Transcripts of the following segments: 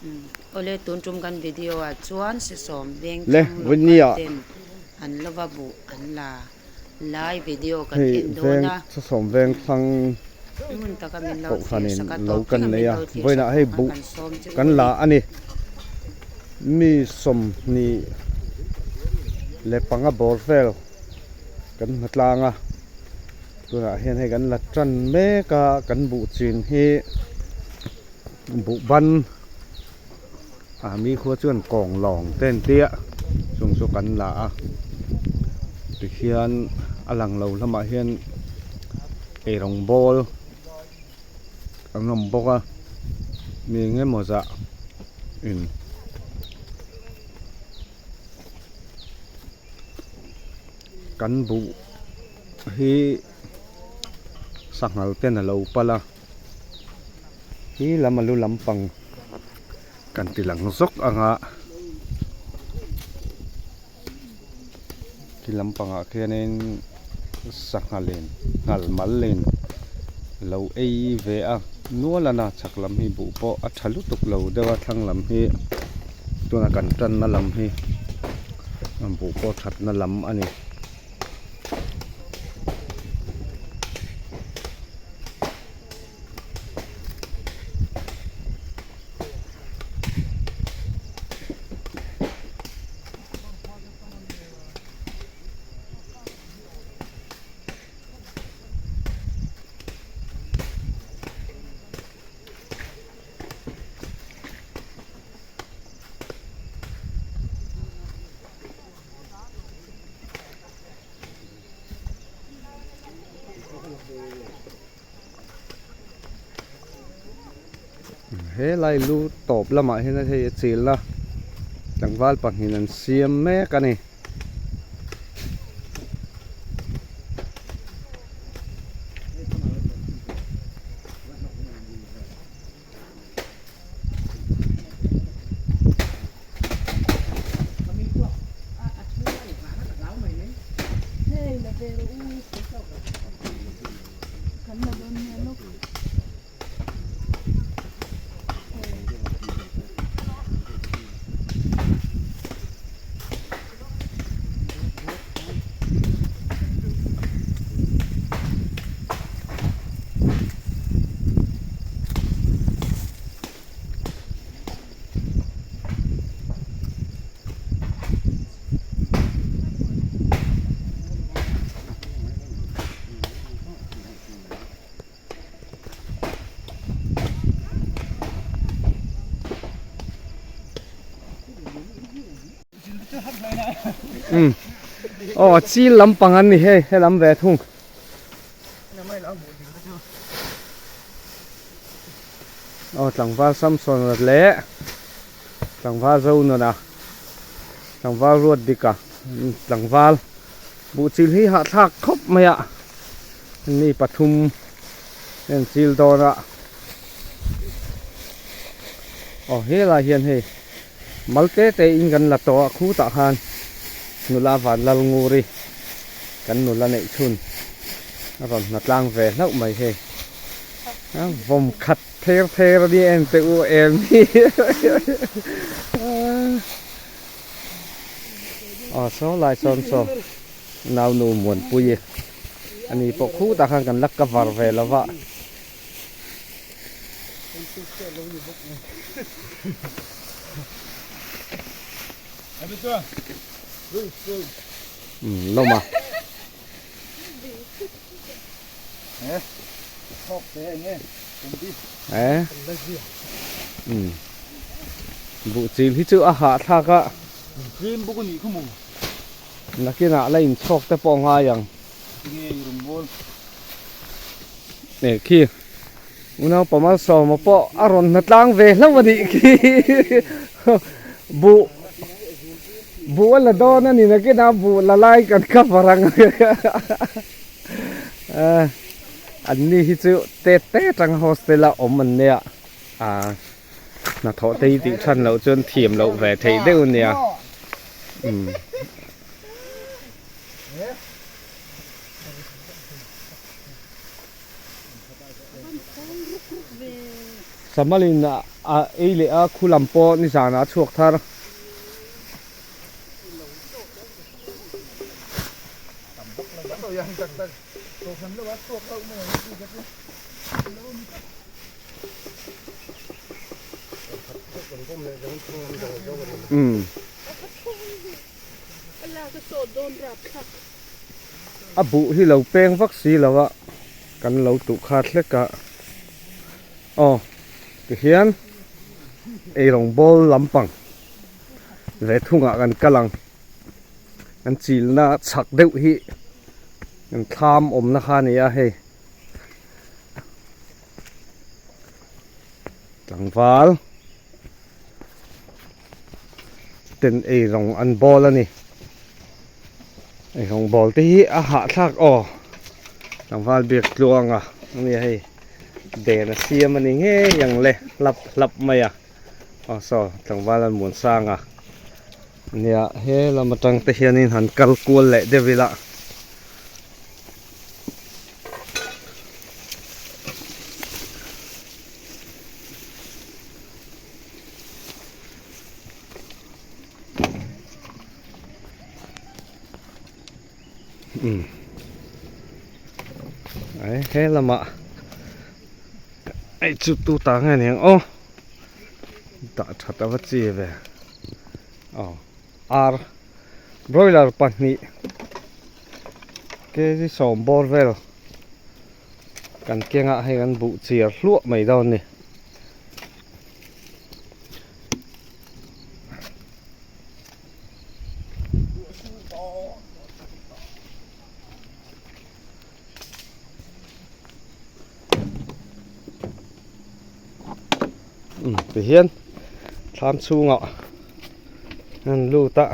Awle tun tum kan video ah chuan sesawm veng Le thlang vawi ni local ah ten an lova buh an la lai video kan hei en dawn veng a. sesawm veng thlang Ngun taka min lo kohhran thlir in sak a lo tawp kan thleng a nei min a lo thlir vawiinah sak hei pawh khan buh kan sawm che u kan a la ni. a ni mi 25 bawr vel kan hma tlang a tunah hian hei kan la tan mek a kan buh chin hi buh ban ah mi khua chuan kawng lawng te an tia chung chu kan la a tikhian a lang lo lamah hian eirawng bawl an awm bawk a mi eng emaw zah in. Kan buh hi sanghal ten a lo pal a hi lam a lu lampang kan ti lang zawk ang a khi lampangah khianin sanghal in nghal mal in lo ei ve a nual a na chhak lam hi buh pawh a tha lutuk lo deuh a thlang lam hi tuna kan tanna lam hi buh pawh thatna lam a ni. He lai lu tawp lamah hian hei a chilna tlangval pahnih an siam mek a ni. Aw chil lampang an ni hei helam ve thung. Aw tlangval Samson leh tlangval Zonuna tlangval Ruatdika tlangval buh chil hi hahthlak khawp mai a ni pathum hian chil dawn a aw helai hian hei mal te te in kan la tawh a khutah khan nula Vanlalnguri kan nula neih chhun a rawn hna tlang ve hlauh mai hei a vawm khat ther ther a nia en teh u em hi aw saw lai sawn saw nau nu Muanpui ani pawh khutah khan kan la cover ve lo va. Lawm a. Buh chil hi chu a hahthlak a. Nakinah la inchhawk te pawh a ngai ang. Nih khi unaupa Malsawma pawh a rawn hna tlang ve hlauh a nih khi buh buh a la dawn a ni nakinah buh la lai kan cover ang an ni hi chu tet te atang hostel a awm an nia ah hnathawh te hi tih than loh chuan thiam loh ve theih deuh a nia umm. Samalin a ei leh a khu lam pawh nizanah a chhuak thar. Umm. A buh hi lo peng vak si lo a, kan lo tuh khat hlek a. Aw tihian eirawng bawl lampang ve thungah kan kal ang. Kan chilna chhak deuh hi kan thlam awmna kha a ni a hei. Tlangval ten ei rawng an bawl a ni ei rawng bawl te hi a hahthlak aw tlangval biak tluang a ania hei den a siam a ni ngei ang le hlap hlap mai a aw saw tlangval an muan sang a nia he lam atang te hianin han kal kual leh deuh ila. Umm ai he lamah hei chu tu ta nge niang aw dah that a va chi ve aw ar broiler pahnih kg sawm bawr vel kan kengah hei kan buh chiar hluah mai dawn a ni. Umm tihian thlam chhungah an lut a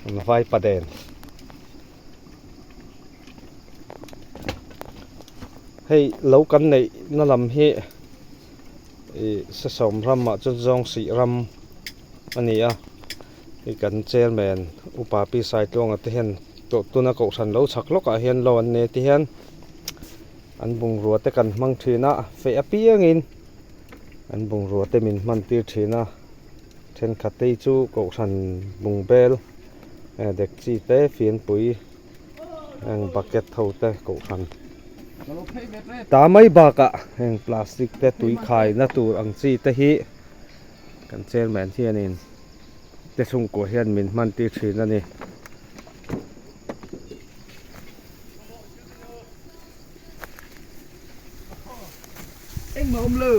an vaipa den hei lo kan neih na lam hi ih sesawm ramah chuan zawng sih ram a ni a hei kan chairman upa pi saitluanga te hian tuna kohhran lo chhak lawkah hian lo an nei a tihian an bungrua te kan hmang thin a feh apiangin an bungrua te min hman tir thin a thenkhat te hi chu kohhran bungbel dekchi te fianpui heng bucket ho te kohhran ta mai bakah heng plastic te tui khaina tur ang chi te hi kan chairman hianin te chhungkua hian min hman tir thin a ni. Engmah awm lo.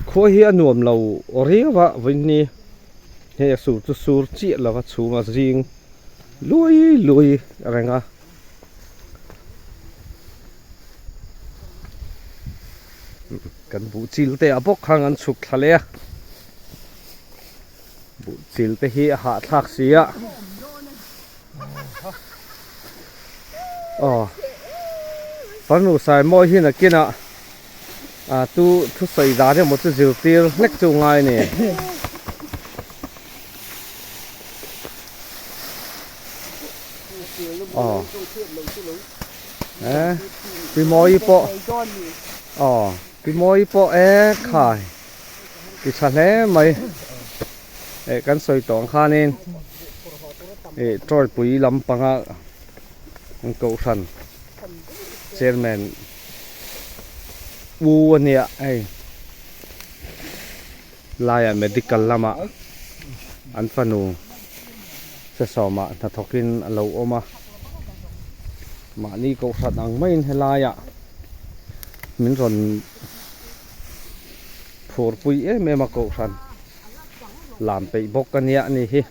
Khua hi a nuam lo riau a vawihni hei a sur chu sur chiah lova chhunga zing lui lui reng a. Kan buh chil te ah bawk khan an chhuk thla leh a buh chil te hi a hahthlak si a aw farnu saimawi hi nakinah ah tu thusawi dan emaw chu zirtir hlek chu ngai a ni. Aw eh pi mawi pawh aw pi mawi pawh e khai ti tha hle mai eh kan sawi tawh ang khanin ih tawipui lampanga an kohhran chairman u ania hei laiah medical lamah an fanu sesawmah hnathawkin a lo awm a, mahni kohhran ang maiin helaiah min rawn phurpui em em a kohhran lam peih bawk a nia a ni hi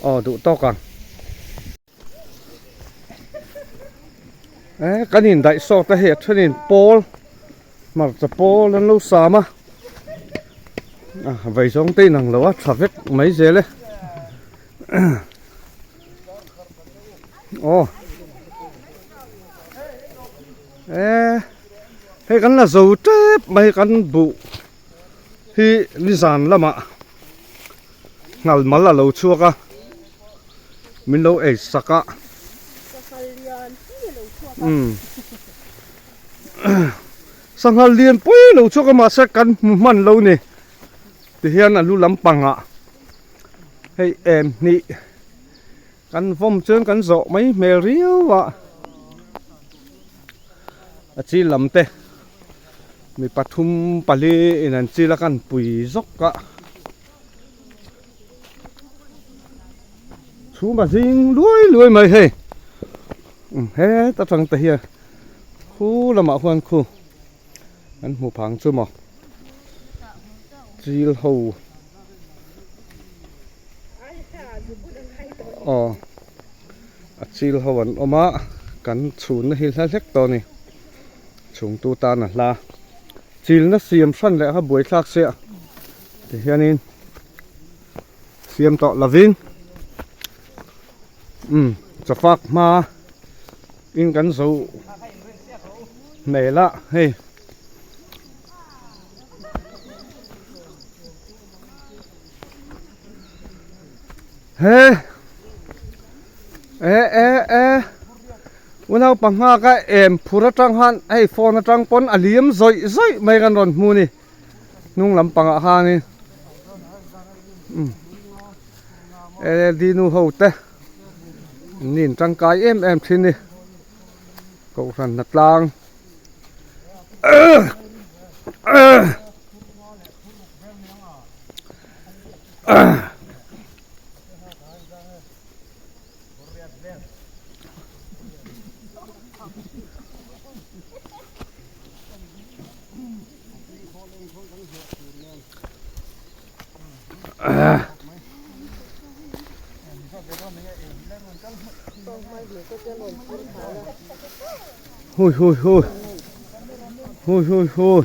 aw duh tawk ang. Eh kan indaih sawt a hei a thenin pawl hmarcha pawl an lo sam a a vei zawng te inang lo a tha vek mai zel e aw eh hei kan la zo tep mai kan buh. hi nizan lamah nghal mal a lo chhuak a min lo ei sak a umm sanghal lian pui lo chhuak a mahse kan hmu hman lo ni tihian a lu lampangah hei em hnih kan vawm chuan kan zawh mai hmel riau a a chil lam te mi pathum pali in an chil a kan pui zawk a chhum a zing luai luai mai hei heta tang te hian khu lamah khuan khu an hmu phang chu maw chil ho aw a chil ho an awm a kan chhunna hi hla hlek tawh a ni chhungtu tan a hla chilna siam hran leh kha buaithlak sia tihianin siam tawh lovin umm chawfak hma in kan zo hmel a hei. He e e e unau panga ka em phur atang khan hei phone atang pawn a liam zawih zawih mai kan rawn hmu a ni hnung lampangah khanin umm L_L_D nu ho te an ni in tangkai em em thin a ni kohhran hnatlang. Hui hui hui hui hui hui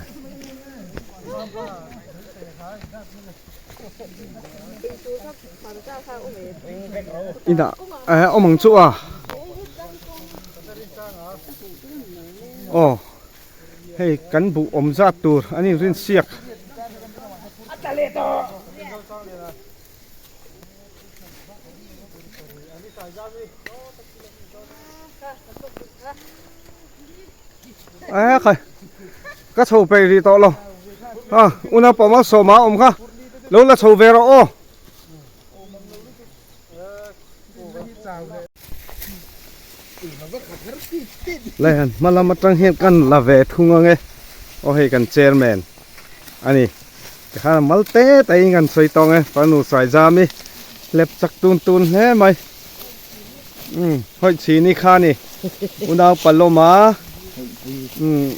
Inah eh awm ang chu a aw hei kan buh awm zat tur an inrin siak. Ê khai ka chho peih rih tawh lo a una pawh a sawma awm kha lo la chho ve rawh aw. Laihan hma lam atang hian kan la ve thung ang e aw hei kan chairman a ni tikhan a mal te te in kan sawi tawng e fanu saizami hlep chak tun tun hle mai umm hawi chhini kha a ni unau palawma umm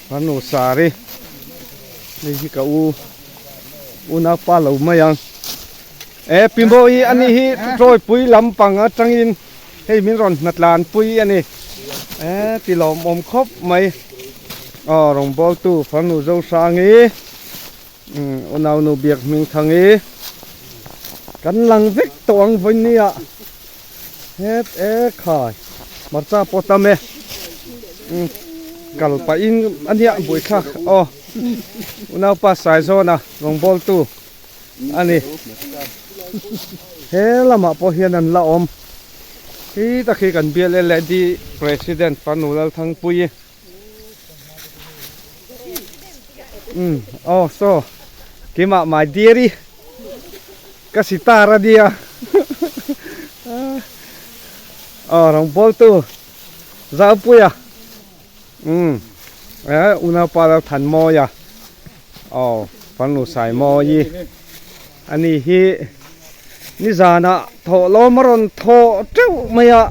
fanu sari hei hi ka u unau pa lo mai ang. E pi Mawi a nih hi Tawipui lampang atangin hei min rawn hnatlan pui a ni. E ti lawmawm khawp mai. Aw rawngbawltu Farnu Zohrangi unaunu Biak Hmingthangi kan lang vek tawh ang vawinia het e khai hmarcha pawh tam e kal pahin a nia buaithlak aw unaupa Saizawna rawngbawltu. a ni he lamah pawh hian an la awm khi tak hi kan bial L_A_D president fanu Lalthangpuii umm aw saw keimah my dear i ka sitar a nia aw rawngbawltu Zaupuia umm eh unaupa Lalthanmawia. Aw Farnu Saimawi a ni hi nizanah thawh lawm a rawn thawh teuh mai a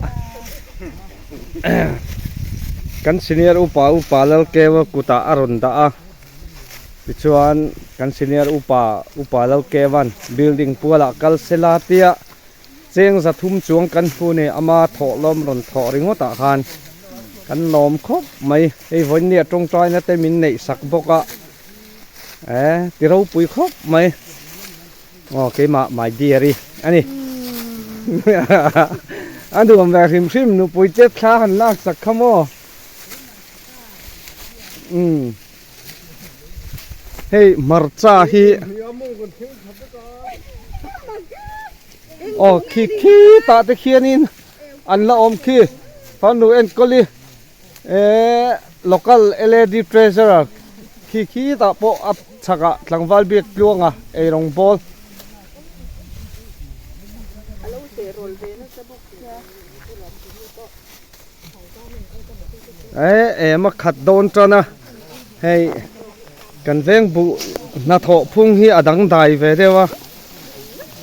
kan senior upa upa Lalkeua kutah a rawn dah a tichuan kan senior upa upa Lalkeua'n building pualah kal sela tia cheng zathum chuang kan hmu ni ama thawh lawm rawn thawh ringawt ah khan kan lawm khawp mai hei vawinia tawngtaina te min neih sak bawk a eh ti ropui khawp mai aw keimah my dear i a ni a nuam ve hrim hrim nupui che thla han lak sak kha maw umm. Hei hmarcha hi aw khi khitah te khianin an la awm khi farnu enkawli ehh local LAD treasurer khi khitah pawh a chhakah tlangval biak tluanga eirawng bawl. Eh em a khat dawn tan a hei kan veng buh hnathawh phung hi a dangdai ve deuh a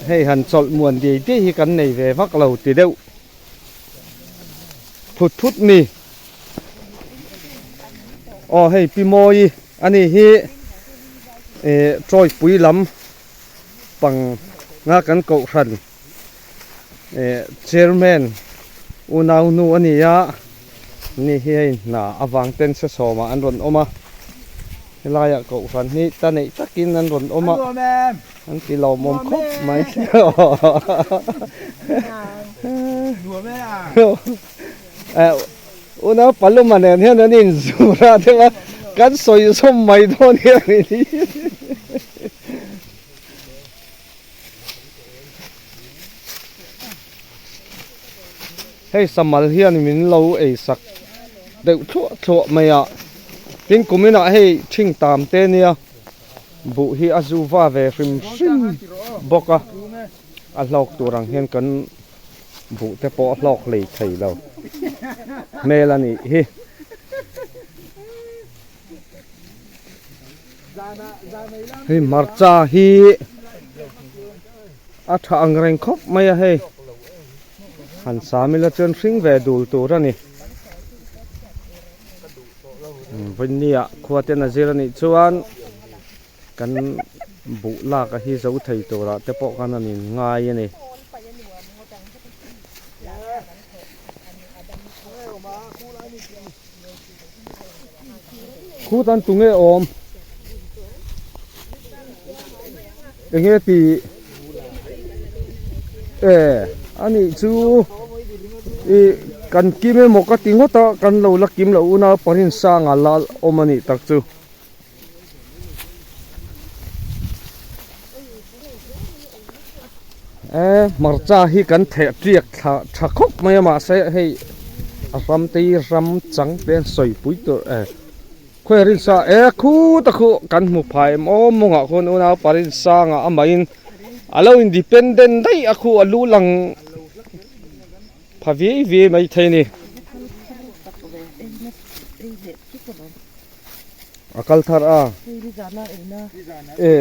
hei han chawlh muan diai diai hi kan nei ve vak lo ti deuh phut phut mi aw hei pi mawi a ni hi eh tawipui lam pang nga kan kohhran. Eh chairman unau nu a ni a ni hi hei hna avang ten se sawmah an rawn awm a helaiah kohhran hi ta neih takin an rawn awm a an ti lawmawm khawp mai eh unau paluma nen hian an inzur a deuh a kan sawi zawm mai dawn hian Hei samal hian min lo ei sak deuh thluah thluah mai a, tin kum inah hei thing tam te nia buh hi a zu va ve hrim hrim bawk a, a hlawk tur ang hian kan buh te pawh a hlawk hlei thei lo hmel a nih hi. Hei hmarcha hi a tha ang reng khawp mai a hei han sam ila chuan hring ve dul tur a ni vawinia khua ten a zir a nih chuan kan buh lak a hi zo thei turah te pawh khan an inngai a ni. Khutan tunge awm? Enge ti e anih chu i kan kim emaw ka ti ngawt a kan lo la kim loh una parin sanga la awm anih tak chu. E hmarcha hi kan theh tiak thla tha khawp mai a mahse hei a ram te hi ram chang te an sawi pui tur e khawi a rinsa e khut a khu kan hmu phai em aw mawngah khuan unau pa rinsanga amahin a lo independent daih a khu a lu lang pha viai viai mai thei a ni. A kal thar a. E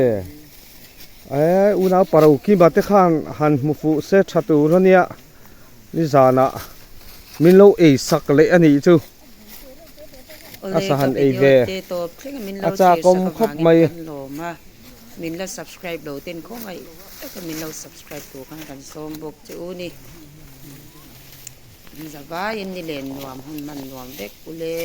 e unau paro kima te khan han hmu fuh se tha tur ania nizanah min lo ei sak leh a nih chu a sa han ei ve a chakawm khawp mai. Min la subscribe lo ten khawngaih taka min lo subscribe tur khan kan sawm bawk che u ni. Zavaiin ni len nuam hun hman nuam vek ule.